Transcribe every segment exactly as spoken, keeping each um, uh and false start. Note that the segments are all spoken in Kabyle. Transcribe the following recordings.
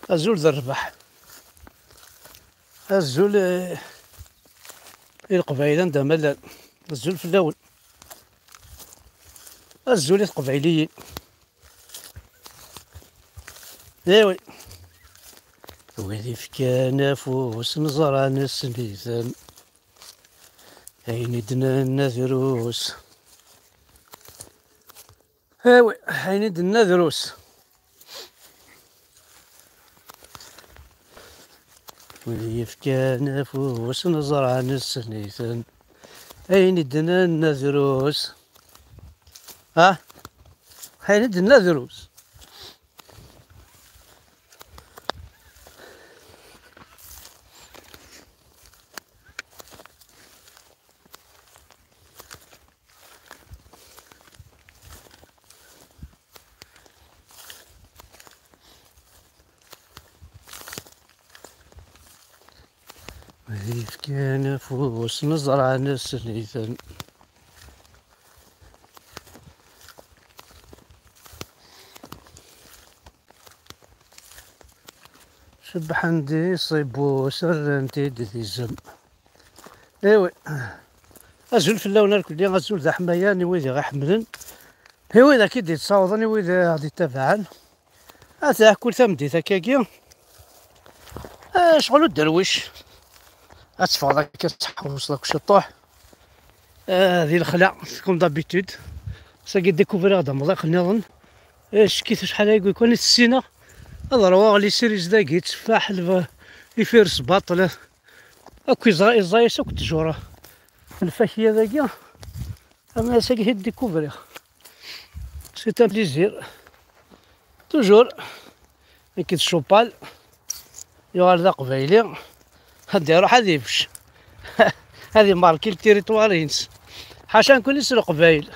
Azul d rrbeḥ. Azul, eh, i Leqbayel anda ma llan. Azul fell-awen. Azul i Teqbayliyin. Iwi. Wid ifkan afus neẓra nessen-iten. Ayen i d-nenna drus. Awi, ayen i d-nenna drus. Wid yefkan afus neẓra nessen-iten. Ayen i d-nenna drus. Ha? Ayen i d-nenna drus. Wid yefkan afus neẓra nessen-iten. Cebbḥen-d iṣibus, rran-t-id d izem. Iwi. Azul fell-awen irkelli, azul d aḥmayan i wid i ɣ-iḥemmlen, i wid akka i d-yettawḍen, i wid i ɣ-d-ittabaɛen. Ata kul tameddit akkagi, eh, ccɣel uderwic. Ad teffɣeḍ akka, ad tḥewwseḍ akk ciṭuḥ. Eh, di lexla, comme d'habitude. Sagi découvriɣ-d amḍiq nniḍen. Eh, ccekit acḥal ay kan i t-ssineɣ. Ad ṛwuɣ les cerises dagi, tteffaḥ, lba-, ifires, baṭel. Akk iẓra-, iẓra-yas akk ttjur. Lfakya dagi, ama ass-agi i t-découvriɣ. C'est un plaisir. Toujours. Nekk d Cupal, yuɣal d aqbayli, ad iruḥ ad ibecc, ad imarki le territoire-ines. Ḥaca nekkni s Leqbayel.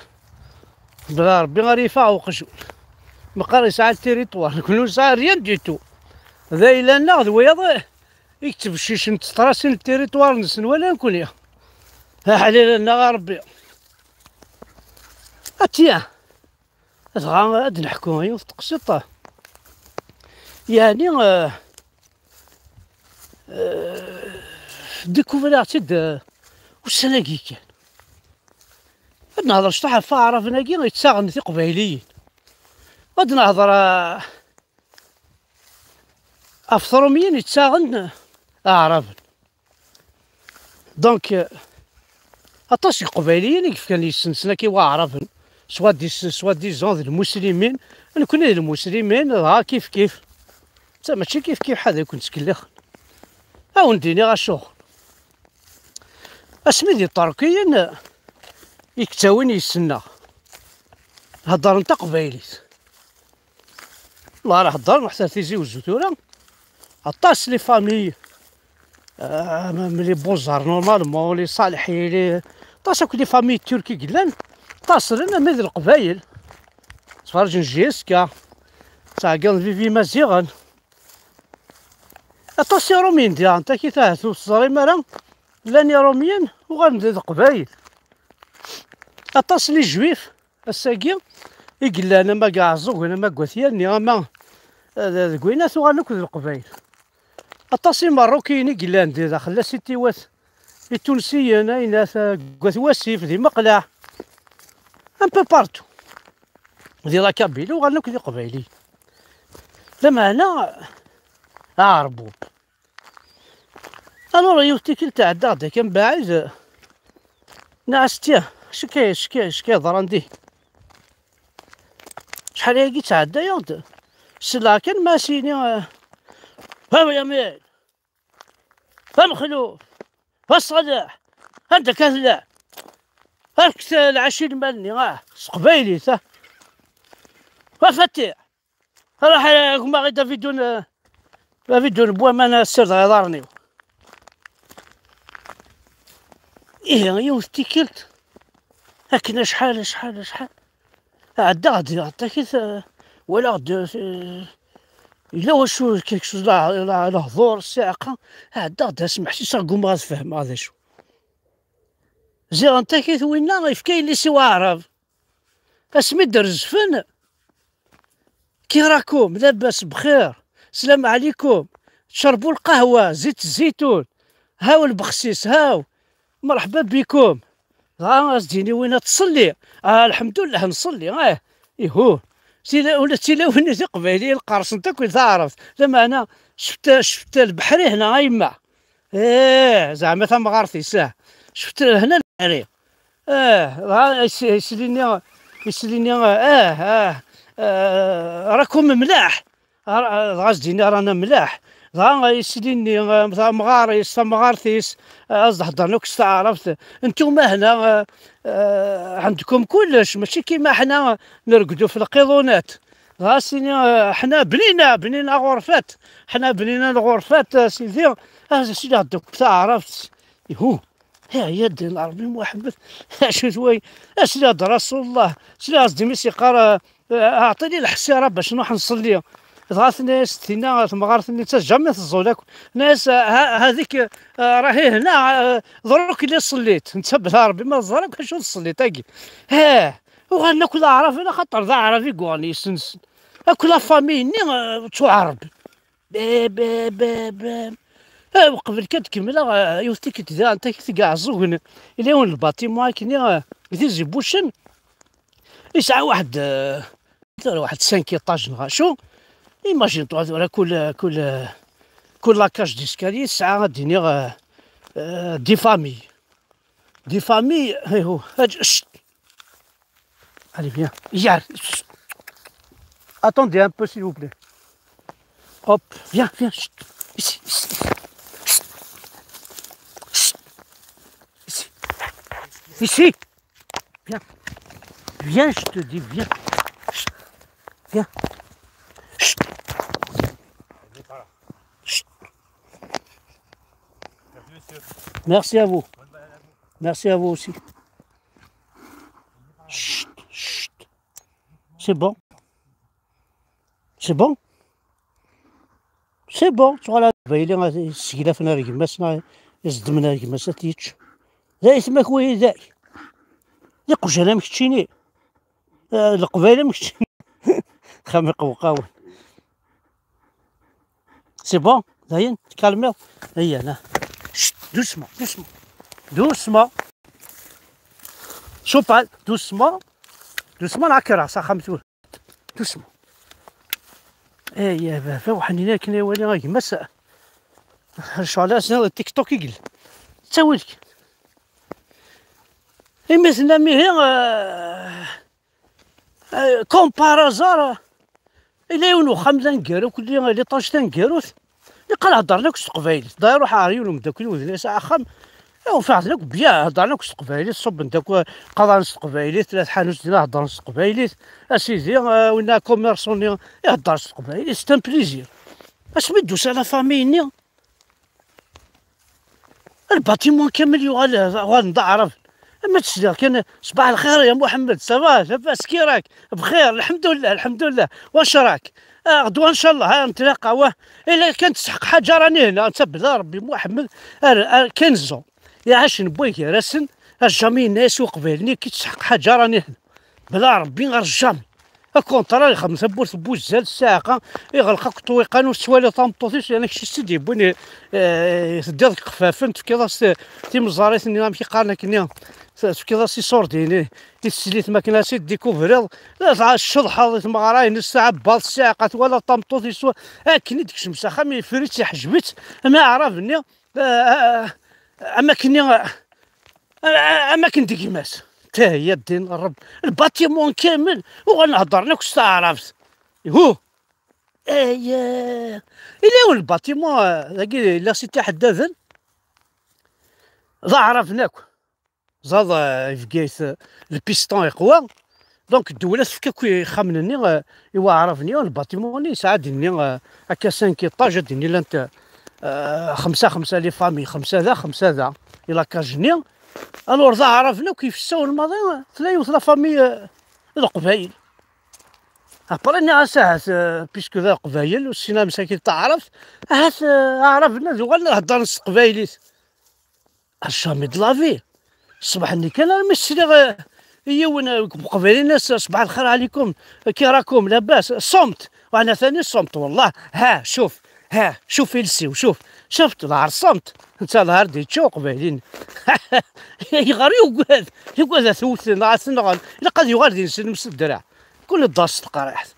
Bla Rebbi ara yeffeɣ uqjun. Meqqar yesɛa le territoire, nekkni ur nesɛi rien du tout. D ayla-nneɣ d wayeḍ i yettbeccicen, tttrasin le territoire-nsen, wala nekkni. Aḥlil-nneɣ a Rebbi. Atiya. Dɣa ad d-neḥku yiwet teqsiṭ. Yeɛni, eh, eh, découvriɣ-tt-id, eh, ussan-agi kan. Ad nehḍer cṭuḥ ɣef Aɛraben-agi yettaɣen Tiqbayliyin. Ad nehḍer, eh, ɣef Tṛumyen yettaɣen Aɛraben. Donc, euh, aṭas n Iqbayliyen i yefkan yessensen akka i Waɛraben, soi-dis-, soi-disant d lmuslimin, nekkni d lmuslimin, dɣa kif kif. Ta mačči kif kif, ḥad i ken-ttkellixen. Ad wen-d-iniɣ acuɣer. Asmi d Iṭerkiyen i yettawin yis-neɣ, heddren taqbaylit. Ur heddren ḥtى Tizi Wezzu tura. Aṭas les familles, euh, même les beaux-arts normalement, les Saleḥi, les, aṭas akk les familles turques i yellan, ṭṭasren armi d Leqbayel. Ttferǧen J S K, ttɛeggiḍen Vivi Imaziɣen. Aṭas Iṛumyen diɣen, takit ahat ur teẓrim ara, llan Iṛumyen uɣalen d Leqbayel. Aṭas les Juifs, ass-agi i yellan ama deg Iɛeẓẓugen, ama deg At Yanni, ama, eh, deg winat uɣalen akk d Leqbayel. Aṭas Imeṛṛukiyen i yellan di daxel, la sitiwat Itunsiyen, aynat, eh, deg At Wasif, di Meqleɛ, un peu partout. Di la Kabylie uɣalen akk d Iqbayliyen. Lameɛna aɛerbub. Alors, yiwet tikkelt ɛeddaɣ-d akka mbaɛid, nniɣ-as: "Tiens, acu akka, acu akka, acu akka yeḍran dihin?" Acḥal ayagi ttɛeddayeɣ-d, selleɣ kan ma as-yini, eh, "A Yamin! A Mexluf! A Ṣaleḥ! Anda akka tellam? Rket lɛaci lmal-nni, ah, s teqbaylit, ah! A Fatiḥ! Ruḥ, eh, gma-ɣ-id avidun, eh, avidun n waman ad ssirdeɣ iḍarren-iw." Ihi, yiwet tikkelt, akken acḥal, acḥal, acḥal, ɛeddaɣ-d, takit, eh, walaɣ-d, eh, yella wacu, quelque chose, la, la, lehdur, ssiɛqa, ɛeddaɣ-d asmeḥsis, gummaɣ ad fehmeɣ d acu. Ziɣen takit winna, yefka yelli-s i waɛrab. Asmi d-rezfen, "Kirakum, labas, bxir, Slam ɛlikum. Tcerbu lqahwa, zit zzitun. Haw lbexsis, haw. Merḥba bikum. Dɣa as-d-yini win ad tṣelli. Ah, lḥemdullah, nṣelli, ah, ihu. Tila-, ula d tilawin tiqbayliyin qqersent akk i taɛrabt. Lameɛna, ceft, ceft lbeḥri hna, a yemma. Eh, zeɛma tamɣart-is, ah. Ceft hna lbeḥri. Eh, dɣa is-, islini, islini, eh, eh, eh, راكم ملاح. Ar-, dɣa as-d-ini رانا ملاح. Dɣa isli-nni, eh, tamɣar-is, tamɣart-is, eh, ad s-d-heddren akk s taɛrabt. Ntum ahna, eh, eh, عندكم كلش، ماشي كيما حنا نرقدوا في القيضونات. Dɣa as-ini, eh, حنا بنينا، بنينا غرفات. حنا بنينا الغرفات، eh, سيدي. Ah, sidi heddrent akk taɛrabt. Ihu. Iɛya ddin Ṛebbi Muḥemmed. Acu tway? As-d رسول الله. As-d as-d-imi s-yeqqar, eh, أعطني الحسيرة باش نروح نصلي. Dɣa tenna-yas tinna temɣart-nni, netta jamais teẓẓul akk. Tenna-yas, "Ha-, هذيك, eh, راهي هنا, eh, ضرك اللي صليت." Netta bla Ṛebbi ma teẓra akk acu تصليت-agi. Heh, uɣalen akk d aɛraben, axaṭer d aɛrab i yuɣen yessensen. Akk la famille-nni, eh, d tuɛraben. Be, be, be, be. Eh, qbel kan d-kemmleɣ, eh, yiwet tikkelt da, anta i tga Ɛeẓẓugen. Yella yiwen n lbaṭimu akken, eh, d izibucen. Yesɛa waḥed, eh, waḥed cinq étages neɣ acu. Imagine-toi, tura kul, kul, kul la cage d'escalier tesɛa, ad d-iniɣ, eh, eh, dix familles. Dix familles, eh, oh, eh, chut. Allez, viens. Viens. Attendez un peu, s'il vous plaît. Hop, viens, viens. Chut. Ici, ici, ici. Chut. Chut. Ici. Ici. Viens. Viens, je te dis, viens. Chut. Viens. Chut. Chut. Merci à vous. Merci à vous aussi. Chut, chut. C'est bon. C'est bon. C'est bon. Tuɣal d Leqbayel i yesseglafen ar gma-s neɣ iẓeddmen ar gma-s ad t-yečč. D aytma-k widak. D iqjan am keččini. Eh, Leqbayel am keččini. Xam iqewqawen. C'est bon, dayen, tkalmiḍ. Aya, na. Chut, doucement, doucement. Doucement. Chopal, doucement. Doucement, la kra, ça, xam tura. Doucement. Aya, baba, waḥnin akken iwali a gma-s. Lecɣal-a, s-, TikTok i yella. Ttawil-k. Imi tennam ihi, eh, Eh, comme par hasard, yella yiwen uxxam d aneggaru, kulli l'étage taneggarut, iqqar heddren akk s teqbaylit. D'ailleurs, ruḥeɣ ɣer yiwen umeddakel-iw din, yesɛa axxam, eh, ufiɣ-ten akk bien, heddren akk s teqbaylit, ṣubben-d akk, eh, qqaren s teqbaylit, la tḥanut din heddren s teqbaylit, a sidi, eh, winna commerçant-nni ihedder s teqbaylit, c'est un plaisir. Asmi d-tusa la famille-nni, الباتيمون كامل يغال، يغال نض عرب. اما تسليغ كان صباح الخير يا محمد، صباح لاباس، كي راك؟ بخير، الحمد لله، الحمد لله. واش راك؟ آه، غدوه ان شاء الله، ها، نتلاقى، واه. الا كان تسحق حاجه راني هنا، انت بلا ربي محمد. ار ار كاين الزوم يا عاش نبوي كي راسن. الجامي الناس وقبيلني كي تسحق حاجه راني هنا. بلا ربي غير جامي. الكونترا يخدم ثبور ثبوت زاد الساعة، يغلق الطويقان وسوالي طامطوطيس، لأن كشي سيدي بني، آه، تدير قفافن، تفكيض تيمزاريت نظام كي قالنا كني، تفكيض سي صورديني، يسليت ماكينة سي ديكوفريض، لا، تاع الشضحة، تمغراين، الساعة، بعض الساعة، قات ولا طامطوطيس، أكني ديك الشمس، أخا مي فريت يحجبت، أنا عرفني، آه، آه، آه، أما كني، آه، آه، أما كنت ديك ماس. تا هي الدين الرب. الباتيمون كامل، وغنهضر لك استعرفت. هو. اييه. إلا هو الباتيمون، آه، داكي لا سيتي حداثن. ضا عرفناك. زاد، آه، في كيس، آه، البيستون يقوى. دونك الدولة تفكا كوي خامنني، آه، إوا عرفني، آه، الباتيمون يسعى ديني، آه، هكا سانك إيطاج ديني لانت، آه، خمسة، خمسة لي فامي، خمسة ذا، خمسة ذا. إلا كاجني. ألور ذا عرفنا كيف الساو الماضي، آه، ثلاثة وثلاثة فامي، آه، القبايل. أبراني غا ساعة، آه، بيسكو ذا القبايل، والسينما مساكين تعرف. هات، آه، عرفنا ذو غير نهضر نص قبايليت. Jamais de la vie. الصباح ني كان أنا مستري غ-، يون، آه، قبايلي ناس، صباح الخير عليكم، كي راكم، لاباس؟ صمت. Wana tani ṣṣemt, wallah. Ha, cuf, ha, cuf iles-iw, cuf. Cuf, lɛar ṣṣemt. Netta lɛar d-yečča uqbayli-n. Ayɣer yugad? Yugad ad t-wten, ad t-nɣen. Ilaq ad yuɣal d ineslem s ddreɛ. Kul d-as teqriḥt.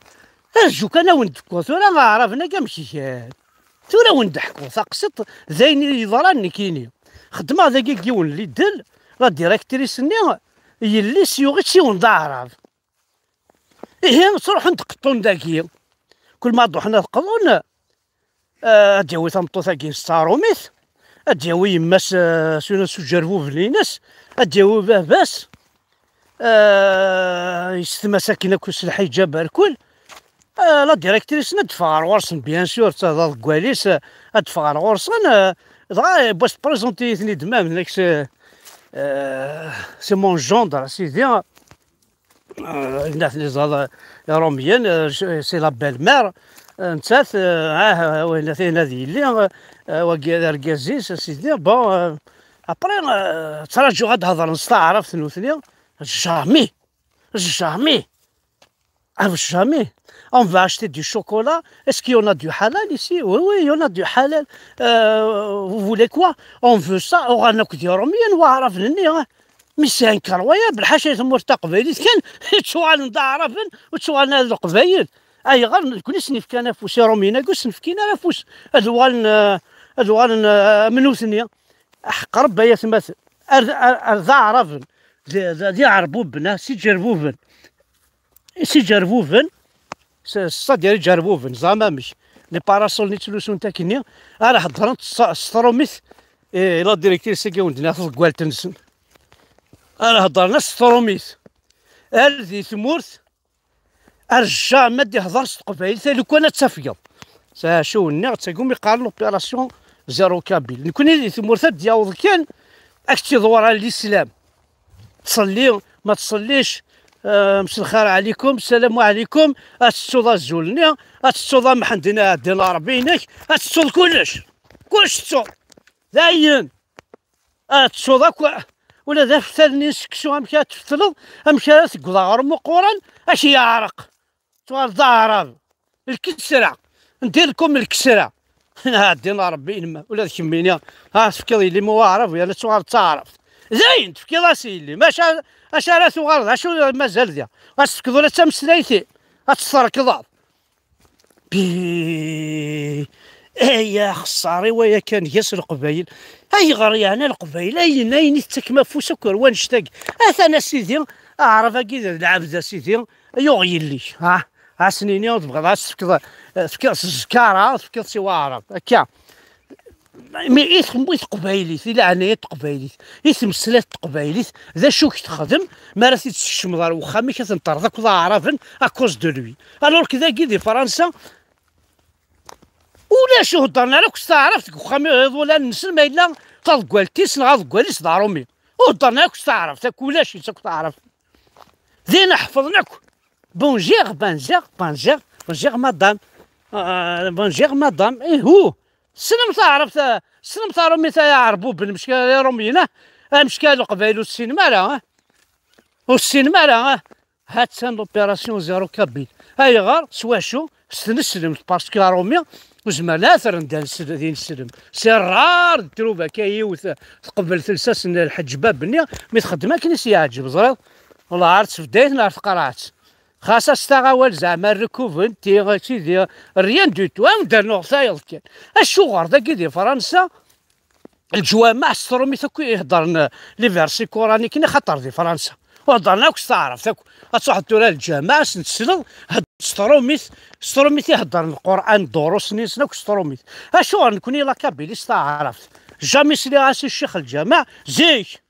Rju kan ad wen-d-ḥkuɣ tura aɛraben-agi amek gan. Tura ad wen-d-ḥkuɣ taqsiṭ d ayen i yeḍran nekkini. Xeddmeɣ dagi deg yiwen n lidel, la directrice-nni, yelli-s yuɣ-itt yiwen d aɛrab. Ihi, ttruḥun-d qeṭṭun dagi. Kul ma d-ruḥen ad qḍun, eh, ad d-yawi tameṭṭut-agi s taṛumit, ad d-yawi yemma-s, eh, s, s ujerbuben-ines, ad d-yawi baba-s, eh, yessetma-s akken akk s lḥiǧab ar kul. Eh, la directrice ad d-teffeɣ ɣer ɣur-sen, bien sûr, d tahḍa deg wawal-is, eh, ad d-teffeɣ ɣer ɣur-sen, eh, dɣa, eh, wwiɣ-as-d, présenter-iyi-ten-id, ma d nekk, c'est, eh, c'est mon gendre, a sidi. Eh, nitni ẓẓaḍ, eh, Iṛumyen, eh, c'est la belle-mère, eh, nettat, eh, ah, ah, win ad yili, eh, wagi d argaz-is, a sidi, bon, eh, après, eh, ttraǧuɣ ad hedren s taɛrabt nutni, jamais, jamais, ah, jamais. On va acheter du chocolat. Est-ce qu'il y en a du halal ici? Oui, oui, il y en a du halal. Euh, vous voulez quoi? On veut ça. Uɣalen akk d Iṛumyen waɛraben-nni, hein. Mais c'est incroyable, ḥaca i tmurt taqbaylit kan, ttuɣalen d aɛraben, ur ttuɣalen ara d leqbayel. Ayɣer? Nekni sen-ifkan afus, Iṛumyen-agi ur sen-fkin ara afus. Ad uɣalen, eh, ad uɣalen, eh, am nutni. Aḥeqq Rebbi ay atmaten. Ar, ar, ar d aɛraben, d, d, d iɛerbuben, ah, s iǧerbuben. S iǧerbuben, s, s ṣadir iǧerbuben, ẓam amek. Les parasols-nni ttlusunt akkenni, ara heddrent s, s tṛumit, eh, la directrice-agi wen-d-nniɣ taḍeggalt-nsen. Ara heddren s tṛumit. Ar di tmurt, ar jamais ad d-ihder s teqbaylit, a lukan ad tafgeḍ. S acu nniɣ, d tagumi qqaren l'opération zéro kabyle. Nekni di tmurt ad d-yaweḍ kan, ad k-tt-iḍwer lislam. Ttṣelli, ma ttṣellic, eh, mselxir ɛlikum, ssalamu ɛlikum, ad tettuḍ azul-nni, ad tettuḍ amḥend-nni, ɛeddin Ṛebbi-inek, ad tettuḍ kullec. Kullec tettuḍ. Dayen. Ad tettuḍ akk, ula d aftal-nni n seksu, amek ara tfetleḍ, amek ara teggeḍ aɣrum uquran, ad k-yeɛreq. Tuɣaleḍ d aɛrab. Lkesra. Ndirkum lkesra. Ɛeddin Ṛebbi-inem, ula d kemmini, ha tefkiḍ yelli-m i waɛrab, yerna tuɣaleḍ d taɛrabt. Dayen, tefkiḍ-as i yelli-m. Acu, acu ara tuɣaleḍ, acu mazal diɣ? Ad s-tefkeḍ ula d tameslayt-i, ad tt-trekḍeḍ. Bi-, ay axeṣṣar i waya kan, gas Leqbayel. Ayɣer yeɛna Leqbayel? Ayen, ayen i tettakem afus akk ar wanect-agi. Atan a sidi, aɛrab-agi d lɛebd a sidi, yuɣ yelli-k. Ha? Ha s-nini ur tebɣiḍ ad s-tefkeḍ, eh, tefkiḍ s zzkara, tefkiḍ-tt i waɛrab. Akka. Mi i txem-, i teqbaylit, i leɛnaya n teqbaylit, i tmesla n teqbaylit, d acu k-texdem mi ara t-id-tsekcmeḍ ar wexxam-ik, ad ten-terreḍ akked aɛraben à cause de lui? Alors que dagi di Fransa, ulac, ur heddren ara akk s taɛrabt deg wexxam iḍulan-nsen, ma yella taḍeggalt-is neɣ aḍeggal-is d aṛumi. Ur heddren ara akk s taɛrabt, akk ulac-itt akk taɛrabt. Din ḥefḍen akk. Bonjour, bonjour, bonjour, bonjour, madame. Euh, bonjour, madame. Ihu, tessnem taɛrabt, tessnem taṛumit ay aɛerbuben, mecka Iṛumyen, ah? Ah, mecka Leqbayel ur tessinem ara, ah? Ur tessinem ara, ah? Ha-tt-an l'opération zéro kabyle. Ayɣer? S wacu? S tneslemt, parce que Aṛumi ur zemren ara ad t-rren d anesl-, d ineslem. C'est rare de trouver akka yiwet teqbel lsas n lḥeǧǧ bab-nni, mi txeddem akken i s-yeɛǧeb, ẓriɣ. Wallah, ar tfeddayt neɣ ar tqerɛet. Xas as taɣ awal zeɛma rrekubent, tiɣ-, tidi, rien du tout. Ad wen-d-rnuɣ tayeḍ kan. Acuɣer dagi di Fransa, leǧwameɛ s tṛumit akk i heddren les versets coraniques-nni, xaṭer di Fransa ur heddren akk s taɛrabt akk. Ad truḥeḍ tura leǧwameɛ, ad sen-tesleḍ, heddren s tṛumit, s tṛumit i heddren Lqur'an, ddurus-nni-nsen akk s tṛumit. Acuɣer nekni la Kabylie s taɛrabt? Jamais sliɣ-as i ccix lǧameɛ, zik.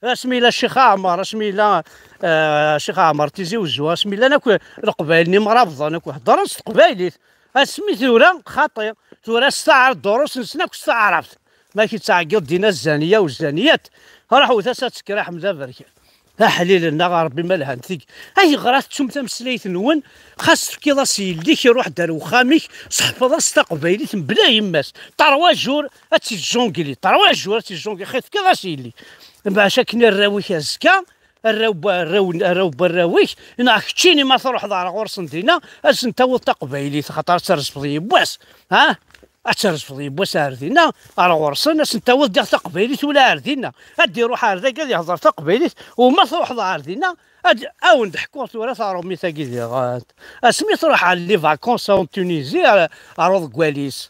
Asmi yella Ccix Ɛmer, asmi yella, eh, Ccix Ɛmer Tizi Wezzu, asmi llan akk Leqbayel n Imrabḍen, akk heddren s teqbaylit. Asmi tura, xaṭi, tura s taɛrabt, ddurus-nsen akk s taɛrabt. Ma k-ittɛeggiḍ din a zzaniya u zzaniyat, ruḥ wet-as ad tekker, a Ḥmed aberkan. Aḥlil-nneɣ a Ṛebbi ma lhant tigi. Ayɣer ad tettum tameslayt-nwen? Xas tefkiḍ-as i yelli-k, iruḥ-d ar wexxam-ik, seḥfeḍ-as taqbaylit mebla yemma-s. Trois jours ad tt-izzungli, trois jours ad tt-izzungli, xi tefkiḍ-as i yelli-k. Bac akken arraw-ik azekka, arraw n warraw-ik, neɣ keččini ma truḥeḍ ar ɣur-sen dinna, ad sen-tawiḍ taqbaylit, xaṭer ad trezfeḍ yiwwas, ha? Ad trezfeḍ yiwwas ar dinna, ar ɣur-sen, ad sen-tawiḍ diɣ taqbaylit ula ar dinna. Ad d-iruḥ ar dagi ad ihḍer taqbaylit, u ma truḥeḍ ar dinna, ad, ad wen-d-ḥkuɣ tura tarumit-agi diɣen. Asmi truḥ ar les vacances en Tunisie, ar, ar uḍeggal-is.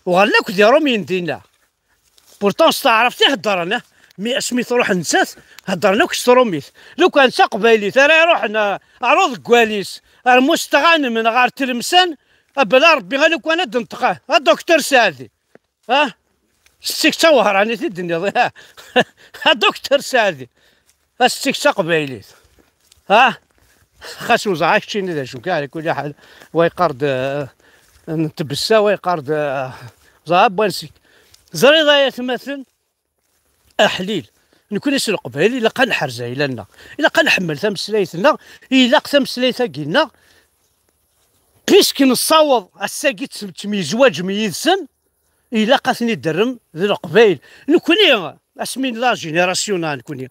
Uɣalen akk d irumiyen dinna. Pourtant s taɛrabt i heddren, eh? Mi asmi truḥ nettat, heddren akk s trumit. Lukan d taqbaylit ara iruḥen, eh, ar uḍeggal-is, ar Mustɣanem neɣ ar Tlemsan, abala Rebbi a lukan ad d-neṭqen, a Docteur Saɛdi. Ah? Setti-k d tawehranit i d-tenniḍ, ah? A Docteur Saɛdi. A setti-k d taqbaylit. Ha? Xas ur ẓriɣ keččini d acu kan, ɛla kulli ḥal, wa yeqqar-d, eh, n tbessa, wa yeqqar-d, eh, ẓer n wansi-k. Ẓriḍ ay atmaten, aḥlil. Nekni s Leqbayel ilaq ad neḥrez ayla-nneɣ. Ilaq ad nḥemmel tameslayt-nneɣ, ilaq tameslayt-agi-nneɣ, puisque nessaweḍ ass-agi tt-, temyezwaǧem yid-sen, ilaq ad ten-id-terrem d Leqbayel. Nekni, asmi n la génération-a nekni,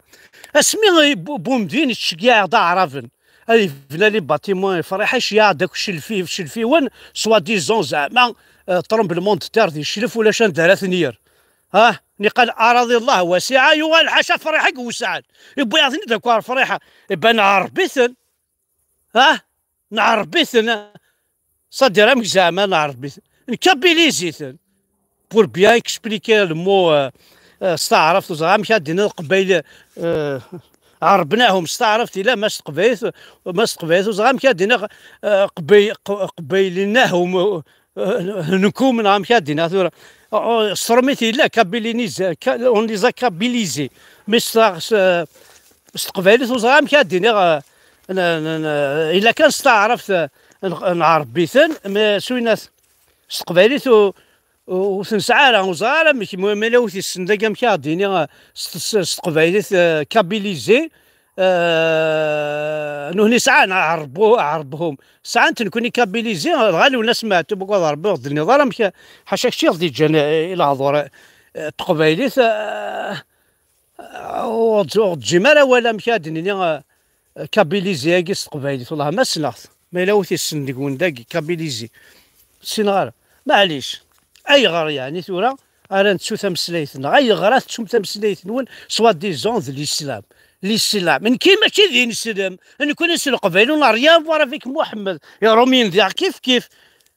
asmi Bu-, Boumediene yettceggiɛ-aɣ-d Aɛraben ad yebna les bâtiments, ifriḥ iceyyeɛ-d akk celfi-, celfiwen, soi-disant zeɛma, euh, tremblement de terre di Cclef ulac anda ara ten-yerr. Ah, niqal أراضي الله واسعة, yuɣal ḥaca friḥ i iwesɛen. Yewwi-yaɣ-ten-id akk ar friḥa. Iban nɛerreb-iten. Ah, nɛerreb-iten. C'est-à-dire amek zeɛma nɛerreb-iten? Nkabilize-iten. Pour bien expliquer le mot, euh, euh, s taɛrabt, ur ẓriɣ amek ad d-iniɣ Leqbayel, euh, ɛerrebnahum s taɛrabt, ila ma s teqbaylit, ma s teqbaylit, ur ẓriɣ amek ad d-iniɣ, euh, qbay-, q-, qbaylinahum, euh, euh, nkum, neɣ amek ad d-iniɣ tura. Euh, s trumit ila, kabilinize, ka-, on les a kabilisés. Mais s, s, s teqbaylit, ur ẓriɣ amek ad d-iniɣ, euh, n-, n-, n-, ila kan s taɛrabt, euh, n-, nɛerreb-iten, mais s winat, s teqbaylit ur, ur, ur t-nesɛi ara, ur ẓriɣ ara amek, ma, ma yella wi t-yessnen dagi amek ara d-yini, eh, s, s, s teqbaylit, eh, kabilize, eh, nuhni sɛan, ɛerbu-, ɛerbhum. Sɛan-t nekni kabilize, dɣa Lwennas Meɛtub, akked Rebbi ur ɣ-d-tenniḍ ara amek, ḥaca kečč i ɣ-d-yeǧǧan, eh, i lehdur, eh, n teqbaylit, eh, ur d-, ur d-ǧǧim ara awal amek ara d-nini, eh, kabilize-agi s teqbaylit. Wellah ma ssneɣ-t. Ma yella wi t-yessnen deg-wen dagi, kabilize. Ur ssineɣ ara. Maɛlic. Ayɣer yeɛni tura ara nettu tameslayt-nneɣ? Ayɣer ara tettum tameslayt-nwen soi-disant d l'islam? L'islam. Nekki mačči d ineslem. Nekni s Leqbayel, on n'a rien à voir avec Muḥemmed. Iṛumyen diɣ kif kif.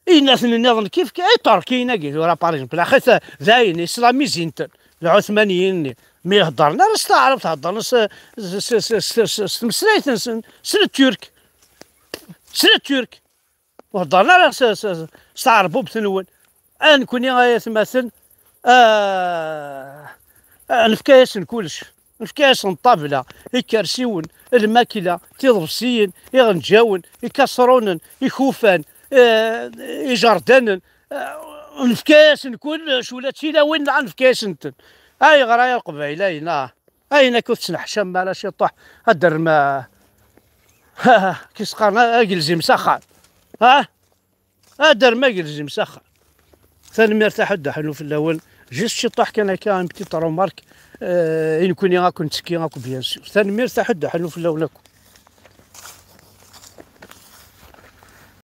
Yenna-ten nniḍen kif, kif, i Ṭerkiyin-agi tura, par exemple, axi ta-, d ayen, islamizin-ten, Lɛuthmaniyin-nni. Mi heddren ara s taɛrabt, heddren s, s, s, s, s, s tmeslayt-nsen, s Leturk. S Leturk. Ur heddren ara s, s, s, s taɛerbubt-nwen. A nekni, ay atmaten, ah, ah, nefka-yasen kullec. Nefka-yasen ṭṭabla, ikersiwen, lmakla, tiḍebsiyin, iɣenǧawen, ikaṣrunen, ikufan, eh, ijerdanen, eh, nefka-yasen kullec, ula d tilawin dɣa nefka-yasen-ten. Ayɣer ay a Leqbayel, ayen, ah, ayen akka ur tettneḥcam ara ciṭuḥ, ad d-terrem, ah, ha, ha, kis qqaren, ah, agelzim s axxam. Ha? Ad d-terrem agelzim s axxam. Tanemmirt a Ḥuddu Ḥellu fell-awen. Juste ciṭuḥ kan akka, une petite remarque, euh, i nekni akk nettekki akk, bien sûr. Tanemmirt a Ḥuddu Ḥellu fell-awen akk.